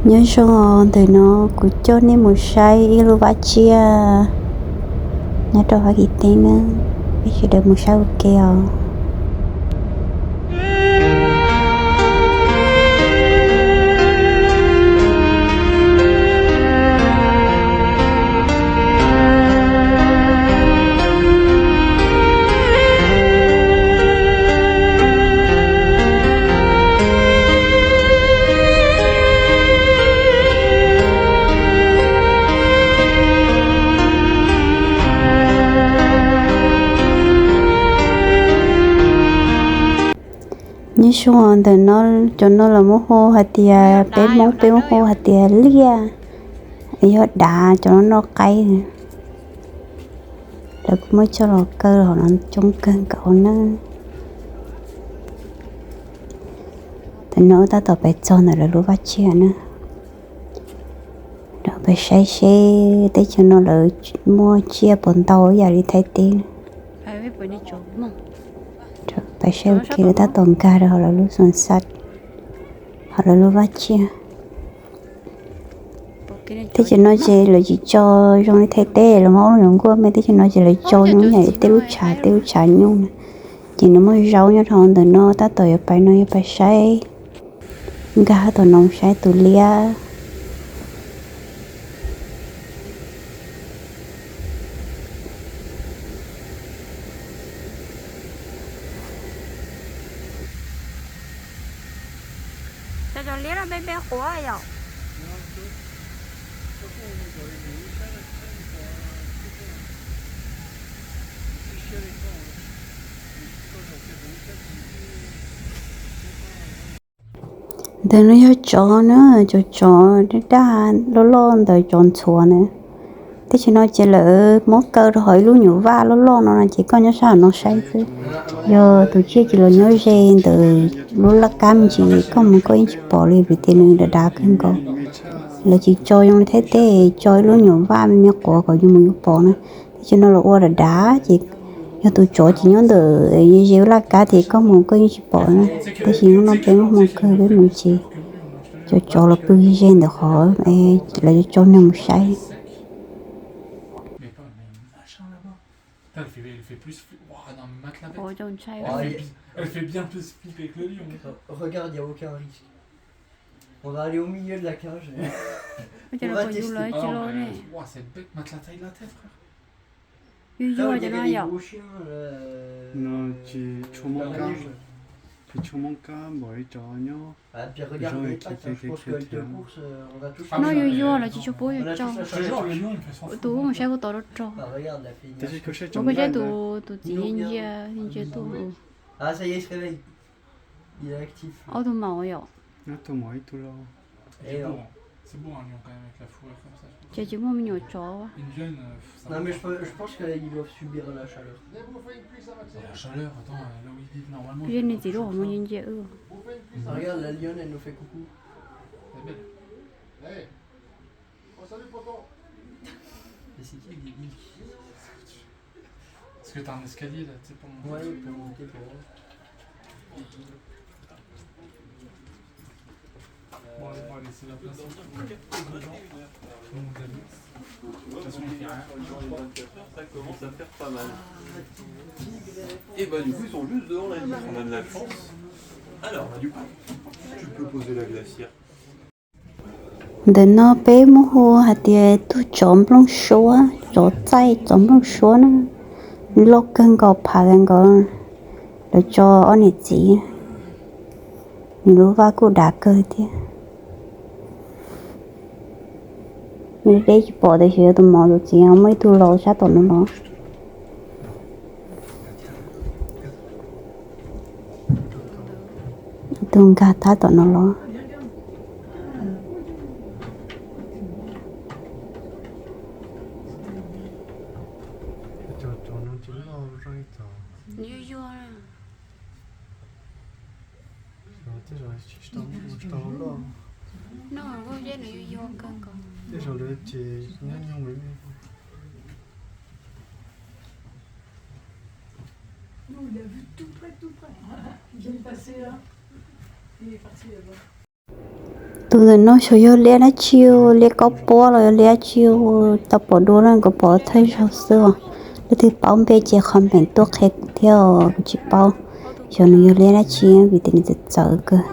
Nyob zoo os, ntawm no kuv coj nej mus saib ib lub vaj tsiaj nyob rau Fab Kis teb na, peb sawv daws mus saib ua ke os. Nyob zoo, ntawm no, cov no lawv muab hu hais tias, peb Hmoob peb muab hu hais tias liaj, yog dav, cov no noj qaib. Lawv kuj muab coj los kaw los no coob kawg nkaus na. Tam no wb tab tom pais txog ntawm lawv lub vaj tsiaj na. Rau pais saib seb teb chaws no lawv muaj tsiaj puas ntau ib yam li Thaib teb. Pais saib ua ke, wb tab tom nkag rau hauv lawv lub xoo xaj, hauv lawv lub vaj tsiaj. Teb chaws no ces lawv tsis tso zoo li Thaib teb, lawv muab ob lub nyuam nkuaj me, teb chaws no ces lawv tso zoo yam tej lub tshav, tej lub tshav nyuj na. Ces nws muaj zaub nyob rau ntawm no, tab tom yuav pais no yuav pais saib, nkag tom no saib tus liab. Cov liab no peb peb quav yom? Ntawm no yog tsov na, cov tsov daj daj loj loj ntawd, tsov ntxhuav na. Teb chaws no ces lawv muab kaw rau hauv ib lub nyuam vaj loj loj no no ces koj nyob sab hauv no saib xwb. Yog tus tsiaj ces los nyob ze ntawm lub laj kab me ntsis, koj mus koj yeej tsis pom li vim tias nws dav dav kawg nkaus. Lawv tsis tso zoo li Thaib teb, tso ib lub nyuam vaj me me quav kom yus mus yus pom na. Teb chaws no los ua dav dav ces yog tus tsov ces nyob ntawm ze laj kab ces koj mus koj yeej tsis pom na. Tab sis hnub no peb muaj hmoo kawg peb mus ces cov tsov los pw ze ntawm qhov lawv tso neeg mus saib. Regarde, il n'y a aucun risque. On va aller au milieu de la cage. Yuag yuag cov no yom. Ces tshuaj muab kab npaum li cov nyob. Pire, regarde les pattes, hein, je pense que avec deux courses, euh, on a tous... No yuag yuag los tsis tshua paub yuav tso. Tus mus saib puas tau rog rog. Ua koj saib tus, tus txiv ntsia ntsia tuaj. Ob tug maum yom. Ces tsis muaj me nyuam tsov. Yog nws txiv lub qhov muag ntsia ntsia wb. Et bah du coup ils sont juste devant la vitre, on a de la chance. Alors bah du coup tu peux poser la glacière. Ntawm no peb muab hu hais tias tus tsov nplooj suab, tsov txaij tsov nplooj suab na, loj kawg nkaus phav kawg nkaus. Lawv tso ob niam txiv, nws lub vaj kuj dav kawg thiab. Nws deb tsis pom tiam sis tus maum tus txiv muaj ib tug laus sab tom no los. Ib tug nkag thab tom no los. Yuag yuag. Tej zaum tsis tau loj. No kuj yog nws yuag yuag kawg nkaus. Tej zaum lawv ces nyob nyob me me. Tus ntawm no xyov yog liab dab tsi, liab kaub puab los yog liab dab tsi, tau pom dua na, kuv pom thawj zaug xwb os. Leej twg paub npe ces comment tuaj qhia kuv thiab os, kuv tsis paub xyov nws yog liab dab tsi vim tias nws txawv txawv kawg.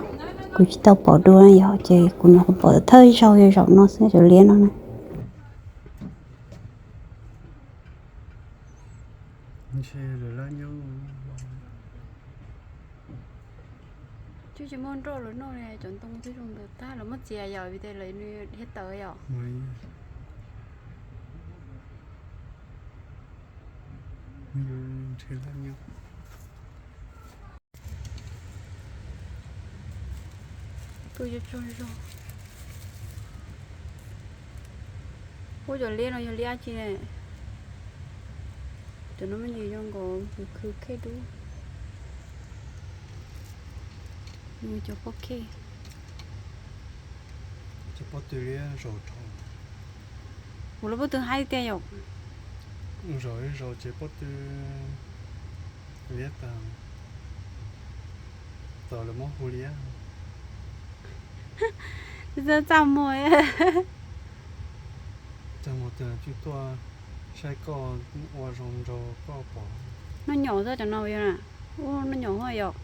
Kuv tsis tau pom dua na yog, ces kuv no kuv pom thawj zaug yog zaum no xwb cov liab no na. Twb tsis muaj nroj lawv noj li, cov ntoo twb zoo ntawd tag, lawv muab txiav yom, vim tias lawv nws dhia tawv yom. Tus yuav tsaug zog. Ua cov liab no yog liab dab tsi ne? Cov no me ntsis zoo nkaus khwv khwv khej dub. Cov pob khej. Cov pob tw liab zaus dhau. Kuv lub pob tw haib tiag yom. Zaus ib zaus ces pob tw liab tas. Txawm lawv muab hu liab. Txaj muag. Txaj muag twg tsis tuaj saib koj ua zoo nraug koj pom. Noj nyom xwb cov no yog na. Ub, noj nyom xwb yom.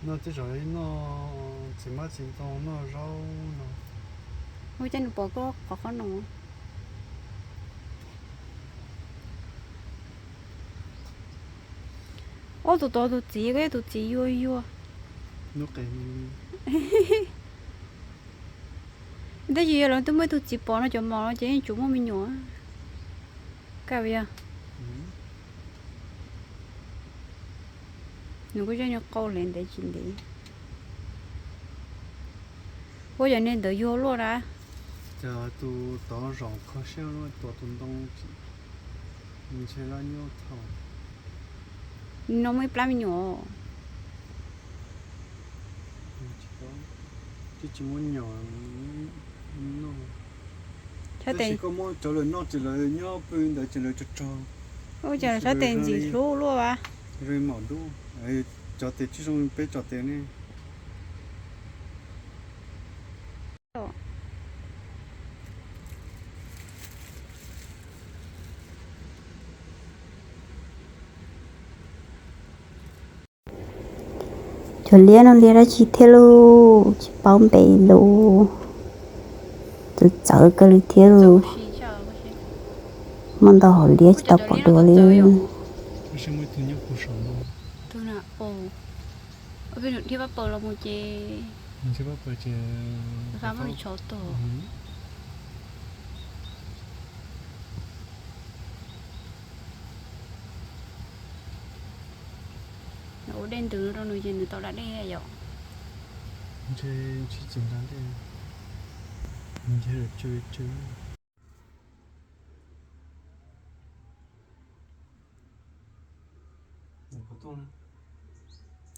Noj tej zaum noj txiv hmab txiv ntoo noj zaub no. Ua cas nws pom koj qhov qhov no. Ob tug tod tus txiv, koj tus txiv yuag yuag. Tab sis yog lawv twb muaj ib tug txiv pom no cov mos no ces yeej tsuas muaj me nyuam. Kaj yog. Nws kuj yeej qau hle ntev tsis ntev. Ua yog niag ntawd yuag luaj na. Cas tus tod zaum kho siab luaj, tua tus ntoo ntshe laj nyob thaum. No muaj ib plab me nyuam. Twb tsis muab nyom noj. Tab sis koj muab cov lawv noj ces lawv nyob pw ntawd ces lawv tso tsog. Ua cas sab tes ntxim hlub luaj a. Zoo maum dub. Cov tes tsis zoo peb cov tes ne. Cov liab no liab dab tsi thiab lauj, tsis paub npe lauj. Txawv txawv kawg li thiab lauj. Muaj ntau hom liab tsis tau pom dua li. Dhia pab paws los mus ces. Fa muab nws tshov tag. Nws ua dej ntws rau nws ces nws tau da dej yom. Ntshe tsis txawj da dej, ntshe lawv tsw tsw.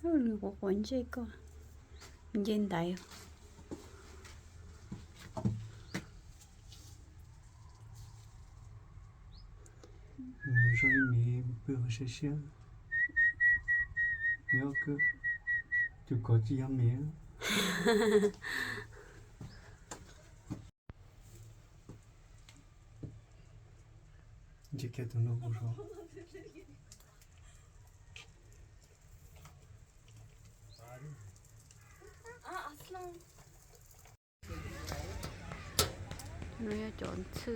Nws quav quav ntsej koj, nce ntaiv. Zoo li miv pw hauv siab siab. Nyob tus kov tsis yog miv. Ntsia kiag tus no kuv zoo. No yog cov ntxhw.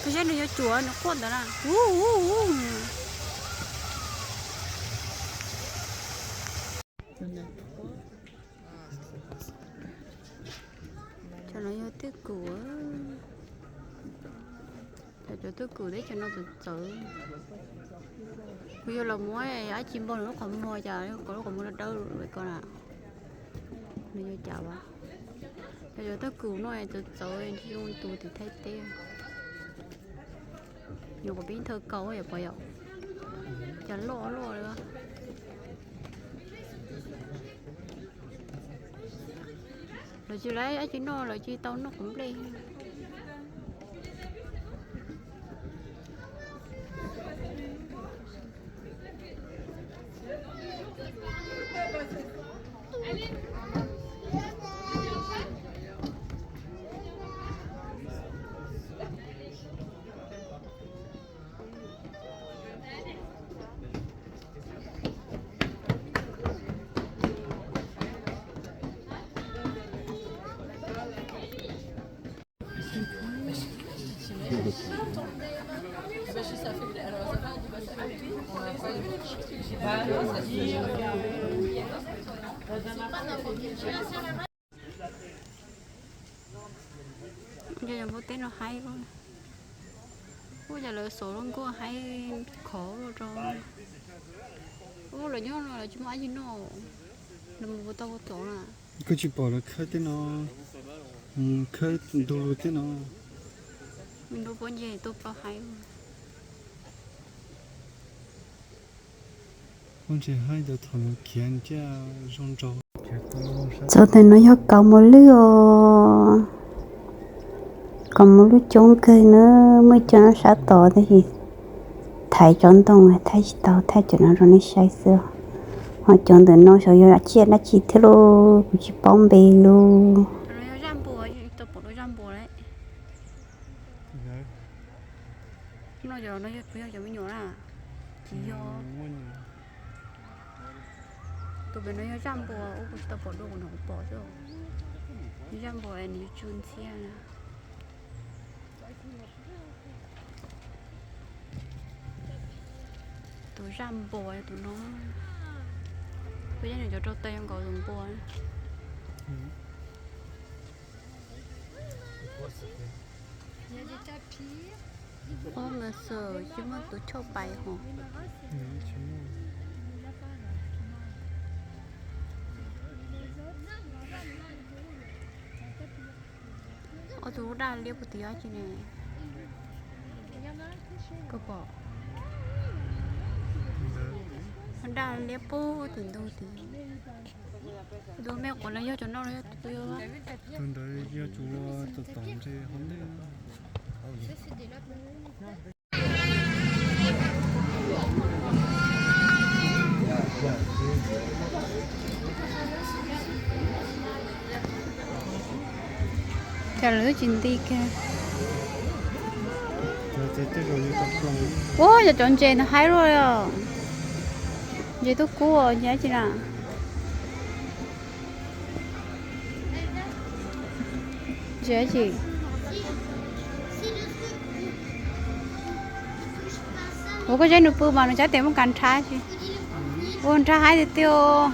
Koj saib nws yuav cuam nws quaj ntawd na. Cov no yog twj kum. Cov, cov twj kum teb chaws no txawv txawv. Kuv yuav los muab dab tsi npog nws lub qhov muag cas kom lub qhov muag dawb dawb li ko na. Nws yuav cas as? Cov, cov twj kum no txawv txawv tsis zoo tus tim Thaib teb. Nyuam qhuav pib thawj kaus yom, pom yom. Cas loj loj li. Lawv tsis lab dab tsi noj, lawv tsis tau noj quav nplej. Cov npua teb no haib, ua cas lawv xov lub nkuaj haib khov rau. Ua lawv nyob no lawv tsis muaj dab tsi noj, lawv mus ua tau ua tod na. Kuv tsis pom lawv khawb tej no, khawb ntug lug tej no. Nrau pob ntseg tuaj plaub haib. Pob ntseg haib ntawd thaum nws khiav cia zoo nraug. Txog ntawm no yog kaus mos lwj os. Kaus mos lwj coob kawg na, muaj cov nyob sab tod tab sis thaiv cov ntoo thaiv tsis tau, thaiv cov no rau nej saib xwb. Ho cov ntawm no xyov yog tsiaj dab tsi thiab lauj, kuv tsis paub npe lauj. No yog zaj npua, tau pom dua zaj npua lawm. No yog, no yog, kuv yog cov me nyuam na. Tsis yog. Tus pem no yog zaj npua, ua kuv tsis tau pom dua, kuv no kuv pom xwb. Yog zaj npua es nws yuav tsum ntxhiab na. Tus zaj npua tus no, kuv yeej nws cov rau tes zoo nkaus tus npua. Ob lawv xwm tsis muaj tus choj pais hos. Ob tug daj liab puag tim dab tsi ne? Koj pom daj liab puag tim ntug tim. Tus me quav no yog cov no los yog tus twg? Tus ntawd yog tus tom tom ntshe hauv ntej. Cas lawv twb tsis nti kiag. Ua yog cov ntses ntawd haib luaj os. Ntses tub kub os, ntses dab tsi na? Ntses dab tsi? Ua koj saib nws pw mas nws sab tes muaj kas nrhab tsi. Ua nrhab haib tiag tiag.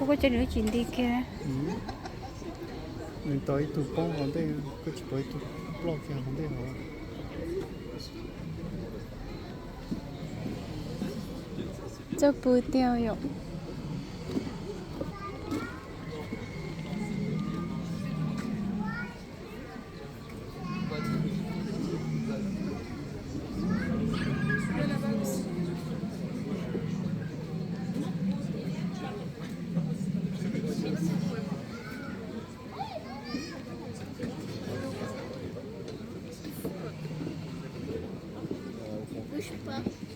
Ua koj saib nws tsis nti kiag. Nws tau ib tug poob hauv ntej, koj tsis pom ib tug ploj kiag hauv ntej hauv. Txawj pw tiag yom.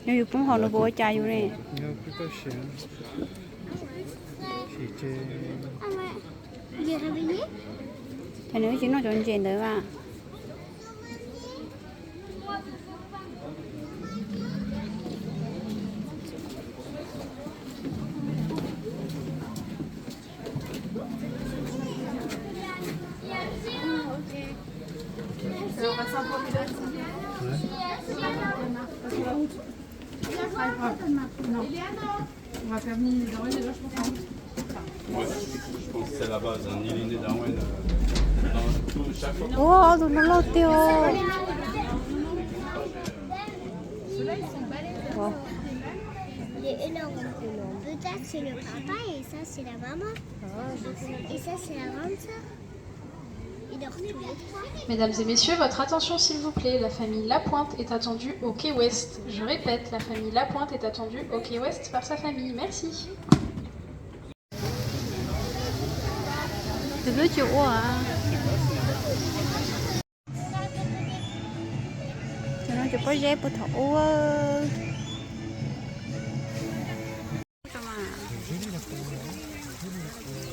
Yog yus poob hauv no puas ua cas yus ne? Ces nws tsis noj cov ntses ntawd mas. Ua, tus no loj tiag. Peut-être c'est le papa et ça c'est la maman. Et ça c'est la grande sœur. Mesdames et messieurs, votre attention s'il vous plaît, la famille Lapointe est attendue au quai Ouest. Je répète, la famille Lapointe est attendue au quai Ouest par sa famille. Merci. Tus hlub tsis ua. Cov no cov pob zeb puag thaum ub.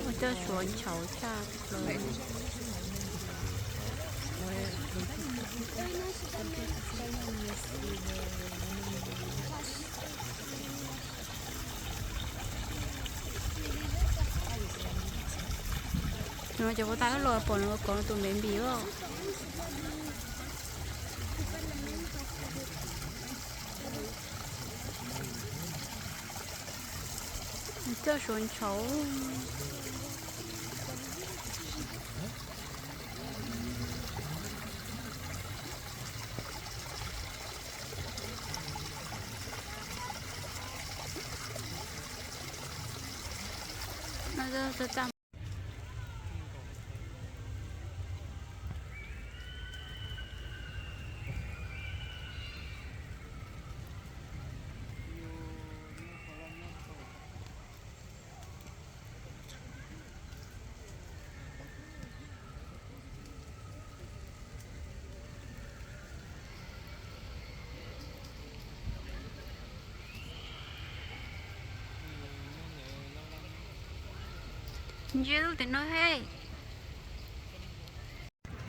Ua coj suav ntshauv tshaj plaws. Cov puas tas wb los pom nws kov tus me npis os. Coj suav ntshauv. Ntsia lub tim no he.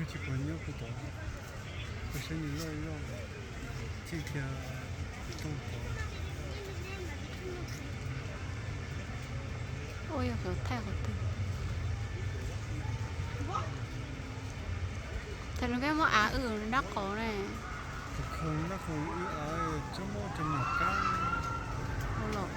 Tsis pom nyob puag tod, kuv saib nws loj loj, txij kiag rooj tod. Ua yog qhov thaij qhov twg? Cas nws pheej muab av wb nrab qaum ne? Tus khaws nrab qaum wb av tsob mob rau nyuam kab. Ua los.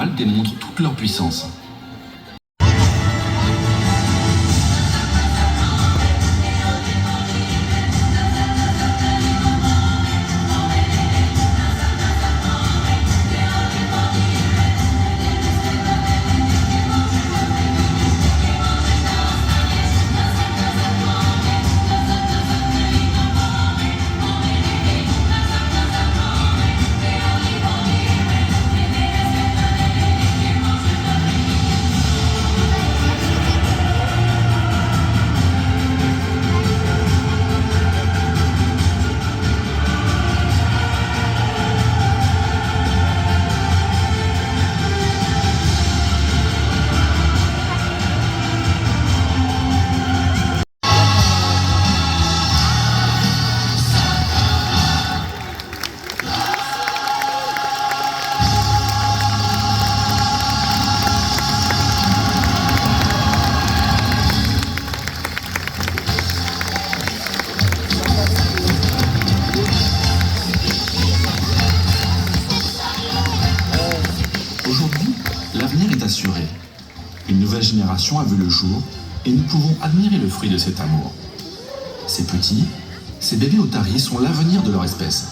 démontrent toute leur puissance. Aujourd'hui, l'avenir est assuré. Une nouvelle génération a vu le jour et nous pouvons admirer le fruit de cet amour. Ces petits, ces bébés otaries sont l'avenir de leur espèce.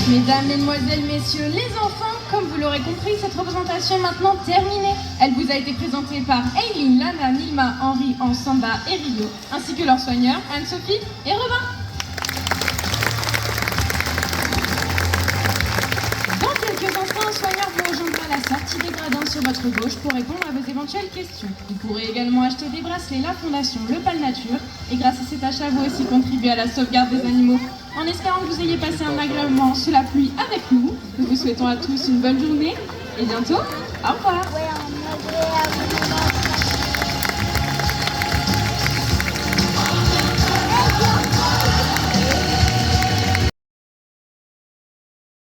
Mesdames, mesdemoiselles, messieurs, les enfants, comme vous l'aurez compris, cette représentation est maintenant terminée. Elle vous a été présentée par Eileen, Lana, Nilma, Henri, Anne, Samba et Rio, ainsi que leurs soigneurs, Anne-Sophie et Robin. Dans quelques instants, un soigneur vous rejoindra à la sortie des gradins sur votre gauche pour répondre à vos éventuelles questions. Vous pourrez également acheter des bracelets La Fondation Le Pal Nature et grâce à cet achat, vous aussi contribuez à la sauvegarde des animaux. En espérant que vous ayez passé un agréable moment sous la pluie avec nous, nous vous souhaitons à tous une bonne journée et bientôt, au revoir.